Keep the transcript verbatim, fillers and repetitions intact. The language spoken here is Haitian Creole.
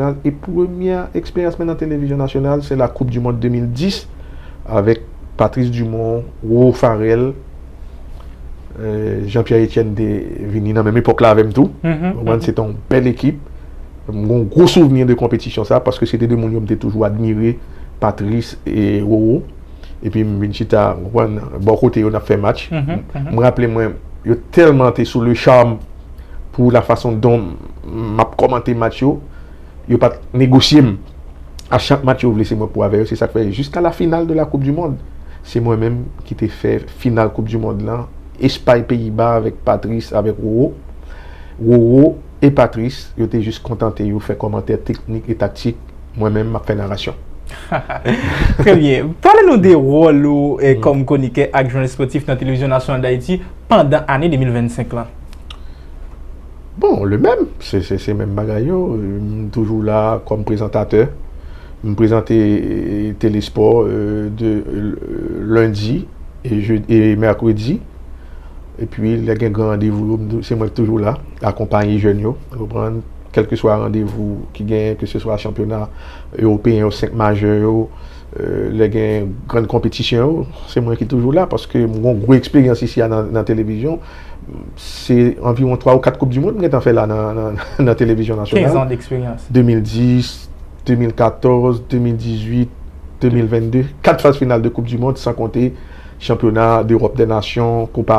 Nasyonal. E premyè eksperyans mwen nan televizyon nasyonal, se la Coupe du Monde deux mille dix, avèk Patrice Dumont, Roro Farrell, euh, Jean-Pierre Etienne te vini nan menm epòk la avè m tou. Ou konprann, se te yon bèl ekip. M gen yon gwo souvni de konpetisyon sa, paske se te de moun yo m te toujou admire, Patrice e Roro. Epi m vin chita, ou konprann, bò kote yo n ap fè match. M raple mwen, yo tèlman te sou le charme pou la façon dont m ap kòmante match yo, yo pa t negosye m. A chak match yo vle se mwen pou avè yo. Se sa k fè jiska la final de la Coupe du Monde, se mwen menm ki te fè final Coupe du Monde lan, Espay, Peyiba, avèk Patrice, avèk Roro. Roro e Patrice, yo te jis kontante yo fè kòmantè teknik e taktik. Mwen menm, m ap fè narasyon. Trè byen. Pale nou de wòl ou eh, kòm kwonikè ak jounalis spòtif nan Televizyon Nasyonal Dayiti pandan ane de mil vennsenk lan. Bon, le menm, se se- se menm bagay yo. M toujou la kòm prezantatè. M prezante eh, Telespò eh, de eh, lendi e, je- e mèkredi. Epi lè gen gran randevou yo, m tou- se mwen ki toujou la, akonpaye jèn yo, ou konprann, kèlkeswa randevou ki genyen, keseswa chanpyona ewopeyen yo, senk majè yo, eh, lè gen grann konpetisyon yo, se mwen ki toujou la, paske m gen yon gwo eksperyans isi a nan, nan televizyon. Se anviwon twa ou kat Koup di Mond m gentan fè la nan, nan, nan televizyon nasyonal. Kenz an deksperyans. De mil dis, de mil katòz, de mil dizuit, de mil vennde, kat faz final de Koup di Mond, san konte chanpyona d'Europe des Nations, Copa